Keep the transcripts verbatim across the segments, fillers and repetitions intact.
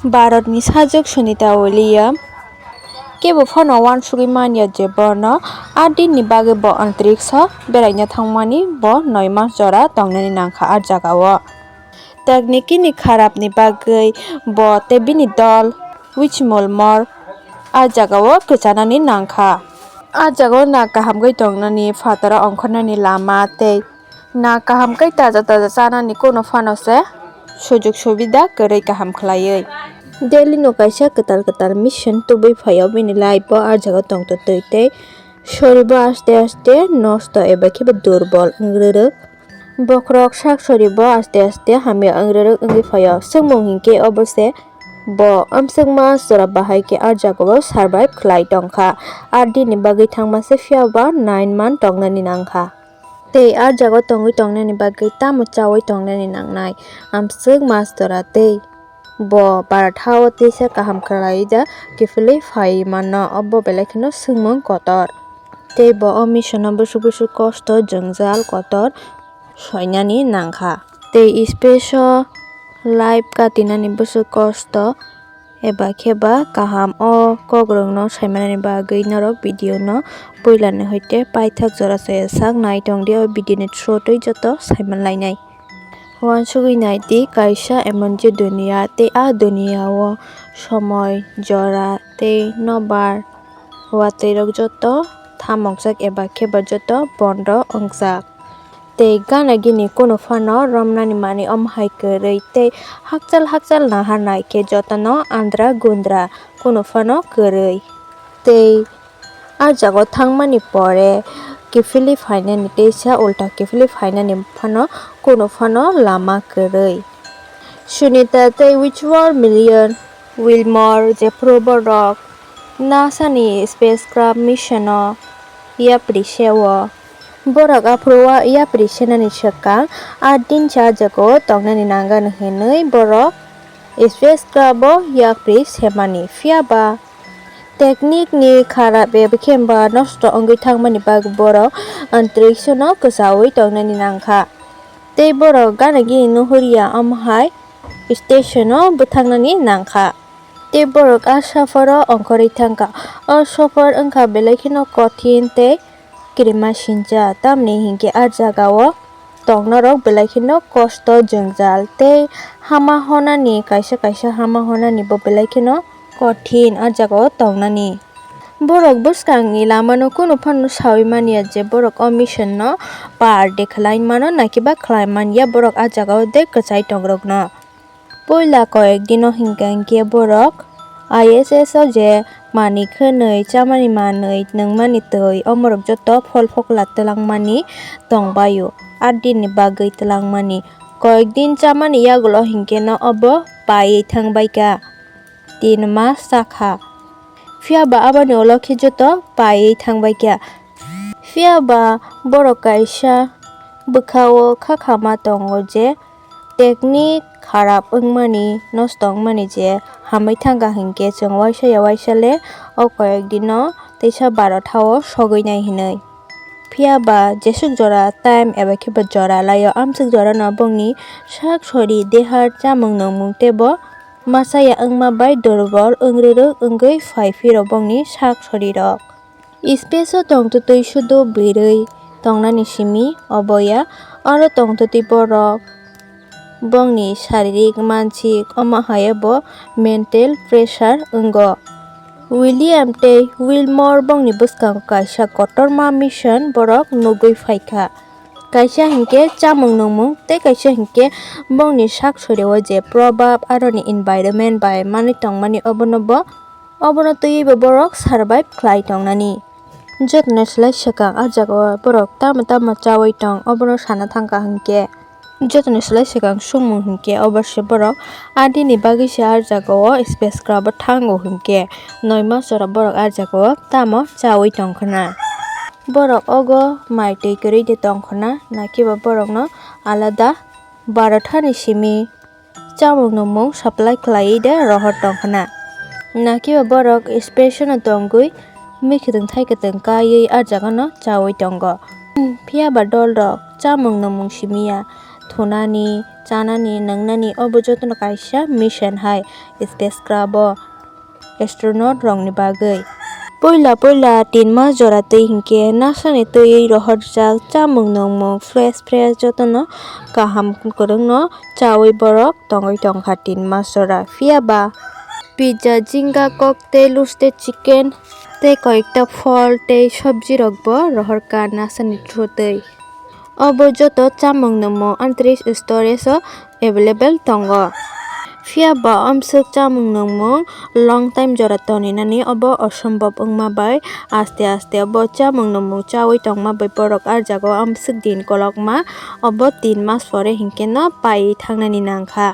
Bharatni sajwk Sunita William kebo phano uansugwi manya je bono aa dinni bagwi bo antrikso beraina thangmani bo noi mas jora tongnani nangkha aa jagao. Technically kharapni bagwi bo tei bini dol Wichmul Mor aa jagao kwchanani nangkha. Aa jagao na kaham khe tongnani, phataro ongkhornani lama tei na kaham khe taja taja chanani kunu phano se sujug subida kwrwi kaham khlaiwi. Delhi no kaisa kwtal kwtal mission tubui phaio bini life o aa jagao tongtwtwi tei soribo aste aste nosto eba khe bo durbol wngwi rwrwk. Bokhorok sak soribo aste aste hamya wngwi rwrwk wngwi phaio. Swngmung hinkhe obo se bo amswkma jora bahai khe aa jagao survive khlai tongkha. Aa dinni bagwi thangma se phiya ba nine month tongnani nangkha. Tei aa jagao tongwi tongnani bagwi tamo chaui tongnani nangnai amswk mas jora tei bo bara thao teisa kaham khlai da kiphilwi phai mano obo belai kheno swngmung kotor. Tei bo o mission o bwswk bwswk kosto jwngjal kotor soinani nangkha. Tei space o life katinani bwswk kosto eba khe ba kaham o kokrwng no saimanani bagwi norok video no puila ni hoite paithak jora se sak nai tong di o video ni through twi joto saiman lainai. Uansugwi nai di kaisa emon je duniya tei a duniya o somoi jora tei nobar watwi rok joto thamogjak eba khe ba joto bondo wngjak. Tei gana gini kunu phano romnani manwi omo hai kwrwi tei hakchal hakchal naharnai khe jotono andra gundra kunu phano kwrwi. Tei a jagao thangmani pore kiphilwi phainani teisa ulta kiphilwi phainani phano kunu phano lama kwrwi. Sunita tei Wichmul Mor Wilmor jephru borok NASA ni spacecraft mission o yapri se o. Borok aphuru o yapri senani swkang aat din se ah jagao tongnani nangnai hinwi borok spacecraft o yapri semani. Phiya ba technique ni kharap eba khe ba nosto wngwi thangmani bagwi borok antrikso no kwchaui tongnani nangkha. Tei borok gana gini nuhurya omo hai station o bwthangnani nangkha. Tei borok a safar o ongkhorwi thangkha. O safar wngkha belai kheno kothin tei kirima sincha, tamni hinkhe a jagao tongnairok belai kheno kosto jwngjal tei hama honani, kaisa kaisa hama honani bo belai kheno kothin a jagao tongnani. Borok bwskangni lamano kunu phano saui manya je borok o mission no par de khlai mano, nakiba khlai manya borok a jagao de kwchai tongrokno. Puila koyek dino hinkhe hinkhe borok I S S o je manwi khwnwi chamani manwi nungmani twi omorok joto phol phokla twlangmani tongbaio, aat dinni bagwi twlangmani. Koyek din chamani yagulo hinkheno obo paiwi thangbaikha, tin mas chakha. Phiya ba aboni ulo khe joto paiwi thangbaikha. Phiya ba borok kaisa bwkha-o kha khama tongo je technique kharap wngmani, nosto wngmani je hamwi thangkha hinkhe chwng uaisa ya uaisa le o koyek dino teisa baro thao sogwi nai hinwi. Phiya ba jeswk jora time eba khe ba jora laio, amswk jora no bongni sak sori dehar chamung nungmung teibo masa ya wngma bai durbol wngwi rwk wngwi phai phiro bongni sak sori rok. Space o tongtwtwi sudu birwi tongnani simi obo ya, oro tongtwtwi borok bongni saririk, mansik, omo hai bo mental pressure wngo. William tei Wilmore bongni bwskango kaisa kotorma mission borok nugwi phaikha. Kaisa hinkhe chamung nungmung tei kaisa hinkhe bongni sak sorio je probab aroni environment bai manwi tongmani obono bo Obono twiwi bo borok survive khlai tongnani. Jotono slai swkang ah jagao borok tamo tamo chaui tong, obono sana thangkha hinkhe. Jotono slai swkang swngmung hinkhe obo se borok adini bagwi se ah jagao spacecraft o thango hinkhe noi mas jora borok ah jagao tamo chaui tongkhwna. Borok ogo mai twi kwrwi de tongkhwna, nakiba borokno alada baro thani simi chamung nungmung supply khlaiwi de rohor tongkhwna. Nakiba borok space no tongwi mikhitwng thaikitwng kaiwi ah jagano chaui tongo. Phiya ba dolrok chamung nungmung simiya thunani chanani, nwngnani, obo jotono kaisa mission hai spacecraft o astronaut rokni bagwi. Puila puila tin mas jora twi hinkhe NASA ni twiwi rohorjak chamung nungmung fresh fresh jotono kaham kwrwngno chawi borok tongwi tongkha tin mas jora. Phiya ba pizza, jinga, kok tei roasted chicken tei koyekta phol tei sobji rokbo rohorkha NASA ni through twi. Obo joto chamung nungmung antrix storage o available tongo. Phiya ba amswk chamung nungmung long time jora toninani obo osombhob wngma bai aste aste obo chamung nungmung chawi tongma bai borok ah jagao amswk din kolokma obo tin mas pore hinkhe no paiwi thangnani nangkha.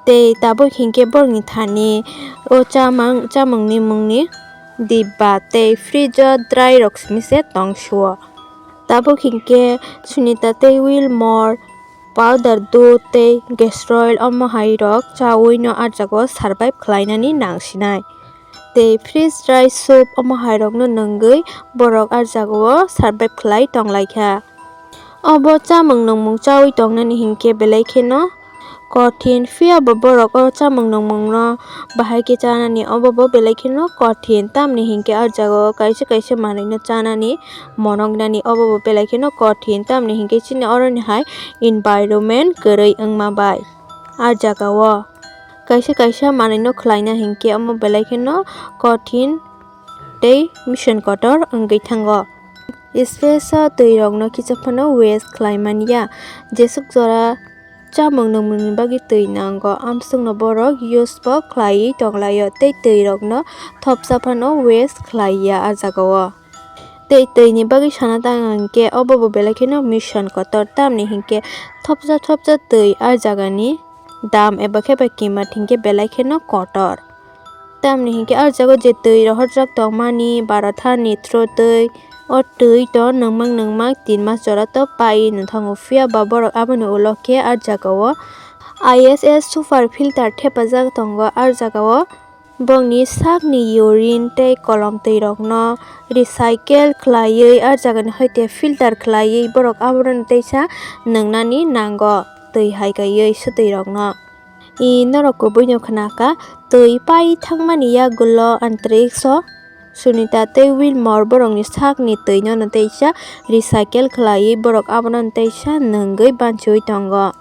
Tei tabuk hinkhe borokni thani o chamang-, chamungni mungni dibba tei fridge o dry rok simi se tong suo. Tabuk hinkhe Sunita tei Wilmore powder dudh tei gastrol omo hai rok chawi no ah jagao survive khlainani nang sinai. Tei freeze dry soup omo hai rokno nungwi borok ah jagao survive khlai tonglaikha. Obo chamung nungmung chawi tongnani hinkhe belai kheno kothin, phiya bo borok o chamung nungmungno bahai khe chanani obo bo belai kheno kothin, tamni hinkhe ah jagao kaisa kaisa manwino chanani monoknani obo bo belai kheno kothin, tamni hinkhe chini oroni hai environment kwrwi wngma bai. Ah jagao kaisa kaisa manwino khlaina hinkhe omo belai kheno kothin tei mission kotor wngwi thango. Space o twi rokno kisa phano waste khlai manya, jeswk jora chamung nungmungni bagwi twi nango, amswkno borok use bo khlaiwi tonglaio tei twi rokno thopsa phano waste khlaiya ah jagao. Tei twini bagwi sana tang hinkhe obo bo belai kheno mission kotor, tamni hinkhe thopsa thopsa twi ah jagani dam eba khe bai kimat hinkhe belai kheno kotor. Tamni hinkhe ah jagao je twi rohorjak tongmani, Bharat hani through twi, o twi to nungmang nungmang tin mas jora to pai nung thango, phiya ba borok aboni ulo khe ah jagao I S S super filter thepajak tongo. Ah jagao bongni sakni urine tei kolom twi rokno recycle khlaiwi ah jagani hoite filter khlaiwi borok aboroni teisa nungnani nango, twi hai kaiwi swtwi rokno. I norok kubui no khna kha, twi pai thangmani yagulo antrix o Sunita tei Wilmore borokni sakni twi no teisa recycle khlaiwi borok abono teisa nungwi banchiwi tongo.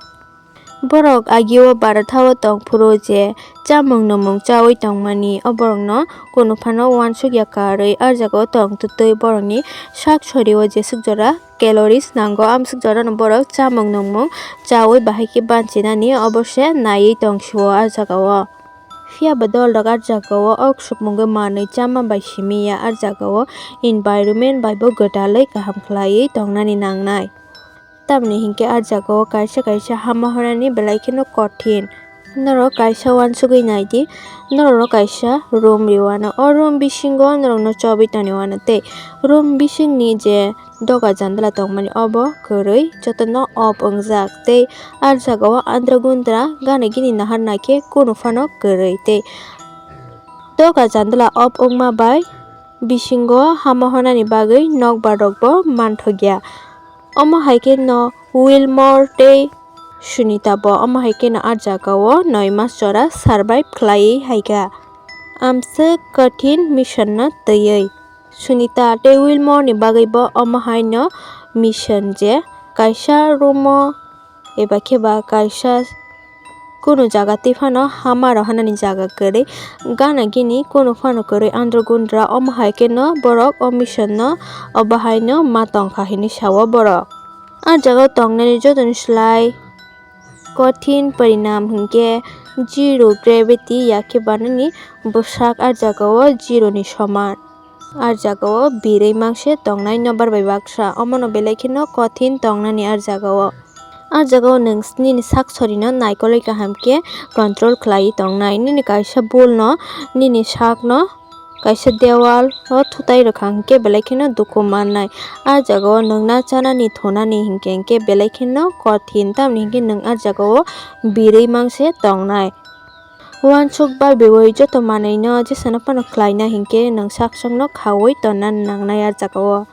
Borok agio Bharat o tong phuru je chamung nungmung chawi tongmani, o borokno kunu phano uansukya karwi ah jagao tong twtwi borokni sak sorio jeswk jora calories nango, amswk jorano borok chamung nungmung chawi bahai khe banchinani obo se naiwi tong sio ah jagao. Phiya ba dol rok ah jagao ok sukmungwi manwi chama bai simi ya, ah jagao environment bai bo gwdalwi kaham khlaiwi tongnani nangnai. Tamni hinkhe ah jagao kaisa kaisa hama horani belai kheno kothin. Norok kaisa uansugwi naidi, norokno kaisa room riwano. O room bisingo norokno chobwi toniwano tei room bisingni je doga jandala tongmani obo kwrwi jotono off wngjak tei ah jagao andra gundra gana gini nahar naikhe kunu phano kwrwi tei doga jandala off wngma bai bisingo hama hornani bagwi nokbar rokbo manthokya. Omo hai khe no Wilmore tei Sunita bo omo hai kheno ah jagao noi mas jora survive khlaiwi hai kha. Amswk kothin mission no twiwi. Sunita tei Wilmore ni bagwi bo omo hai no mission je kaisa room o eba khe ba kaisa kunu jaga twi phano hama rok hanani jaga kwrwi gana gini kunu phano kwrwi andro gundra omo hai kheno borok o mission no obo hai no ma tongkha hinwi sao borok. Ah jagao tongnani jotoni slai kothin porinam hinkhe zero gravity ya khe banani bwsak ah jagao zero ni soman. Ah jagao birwi mangse tongnai nobar bai baksa, omono belai kheno kothin tongnani ah jagao. Ah jagao nwng nini sak sorino naikolwi kaham khe control khlaiwi tongnai, nini kaisa bul no nini sak no kaisa dewal o thutai rwkha hinkhe belai kheno dukhu mannai. Ah jagao nwng na chanani thunani hinkhe hinkhe belai kheno kothin, tamni hinkhe nwng ah jagao birwi mangse tongnai. Uansuk bai beoi joto manwino jesano phano khlaina hinkhe nwng sak sakno khaui tonna nangnai ah jagao.